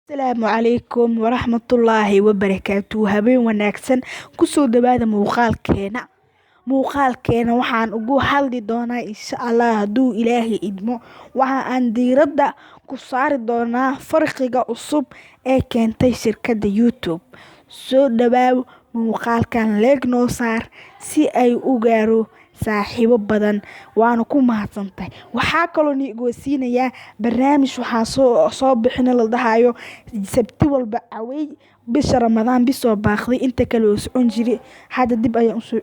Asalaamu calaykum waraxmatullaahi wabarakaatu. Habeen wanaagsan, kusoo dhawaada muuqaalkeena. Muuqaalkeena waxaan ugu hadli doonaa, insha Allah, hadduu Ilaahay idmo, waxa aan diiradda ku saari doonaa farqiga cusub ee keentay shirkadda YouTube. Soo dhawaaw, muuqaalkan like noo saar si ay u gaaro saaxiibo badan, waana ku mahadsantahay. Waxaa kaloo niigosiinayaa barnaamij waxaa soo bixina la dhahayo Sabti walba cawey. Bisha Ramadaan bisoo baaqday, inta kale oo socon jiri, hadda dib ayaan usoo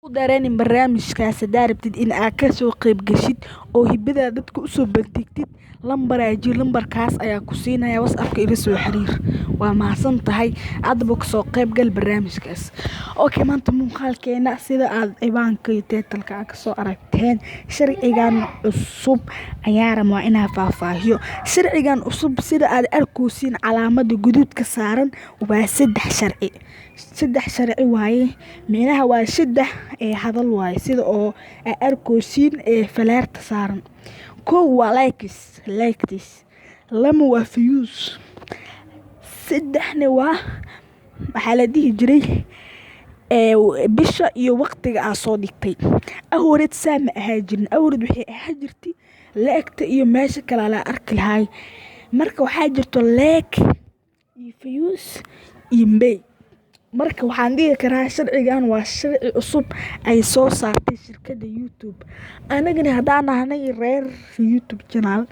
ku dareenin barnaamijkaas. Hadaa rabtid in aad kasoo qayb gashid oo hibada dadka usoo bandhigtid, lambaraa jir, lambarkaas ayaa ku siinaya. WhatsAppka ila soo xiriir. Waa mahadsan tahay, haddaba kasoo qayb gal barnaamijkaas. Okay, maanta muuqaalkeena, sida aad ciwaanka iyo title-ka aad kasoo aragteen, sharcigan cusub ayaa rabaa inaa faahfaahiyo. Sharcigan cusub, sida aad arkaysiin calaamada guduudka saaran, waa saddex sharci. Saddex sharci waaye, micnaha waa saddex ee hadal waaye, sida oo aad arkaysiin ee falaarta saaran. Kow waa likes, likes, lama waa views, saddexna waa, maxaa la dhihi jiray, bisha iyo waqtiga aad soo dhigtay. Awreed saa ma ahaa jirin. Awreed waxay ahaa jirtay like-ta iyo meesha kale la arki lahay. Marka waxaa jirto like iyo views iyo may. Marka waxaan dhihi karaa sharcigan waa sharci cusub ay soo saartay shirkadda YouTube. Anagana haddaan nahnay reer YouTube channel,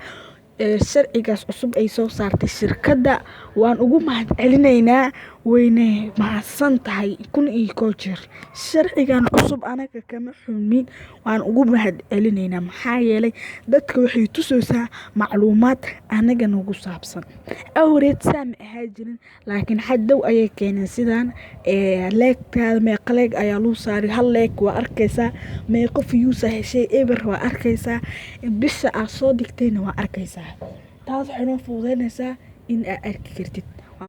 sharcigaas cusub ay soo saartay shirkadda waan ugu mahad celinaynaa, wayna mahadsan tahay 1001 jeer. Sharcigan cusub anaga kama xumin, waan ugu mahad celinaynaa, maxaa yeelay dadka waxay tusaysaa macluumaad anaga nagu saabsan. Awreed saa ma ahaa jirin, laakiin haddow ayay keeneen sidaan. Like-taada meeqa like ayaa lagu saaray? Hal like waa arkaysaa. Meeqo views aa heshay? Eber waa arkaysaa. Bisha aad soo dhigtayna waa arkaysaa. Taas waxay noo fududeynaysaa in aad arki kartid.